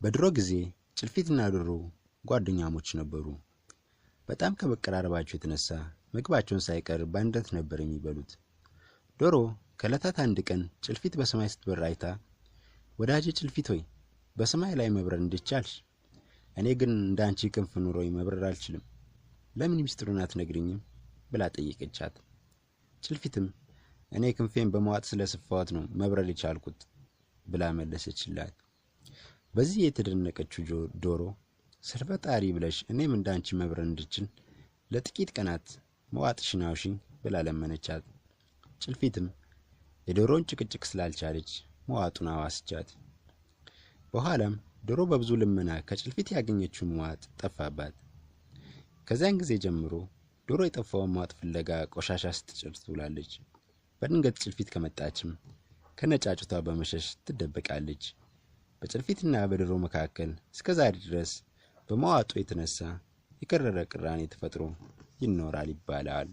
በድሮ ጊዜ ጭልፊትና ዶሮ ጓደኛሞች ነበሩ። በጣም ከመቀራረባቸው የተነሳ ምግባቸውን ሳይቀር በአንድነት ነበር የሚበሉት። ዶሮ ከዕለታት አንድ ቀን ጭልፊት በሰማይ ስትበር አይታ፣ ወዳጄ ጭልፊት ሆይ፣ በሰማይ ላይ መብረር እንዴት ቻልሽ? እኔ ግን እንደ አንቺ ክንፍ ኑሮኝ መብረር አልችልም። ለምን ሚስጥሩን አትነግሪኝም? ብላ ጠየቀቻት። ጭልፊትም እኔ ክንፌን በመዋጥ ስለሰፋኋት ነው መብረር የቻልኩት ብላ መለሰችላት። በዚህ የተደነቀችው ዶሮ ስለ ፈጣሪ ብለሽ እኔም እንዳንቺ መብረር እንድችል ለጥቂት ቀናት መዋጥሽን አውሽኝ ብላ ለመነቻት። ጭልፊትም የዶሮውን ጭቅጭቅ ስላልቻለች መዋጡን አዋስቻት። በኋላም ዶሮ በብዙ ልመና ከጭልፊት ያገኘችው መዋጥ ጠፋባት። ከዚያን ጊዜ ጀምሮ ዶሮ የጠፋውን መዋጥ ፍለጋ ቆሻሻ ስትጭር ትውላለች። በድንገት ጭልፊት ከመጣችም ከነጫጩቷ በመሸሽ ትደበቃለች። በጭልፊትና በዶሮ መካከል እስከ ዛሬ ድረስ በመዋጡ የተነሳ የከረረ ቅራኔ ተፈጥሮ ይኖራል ይባላል።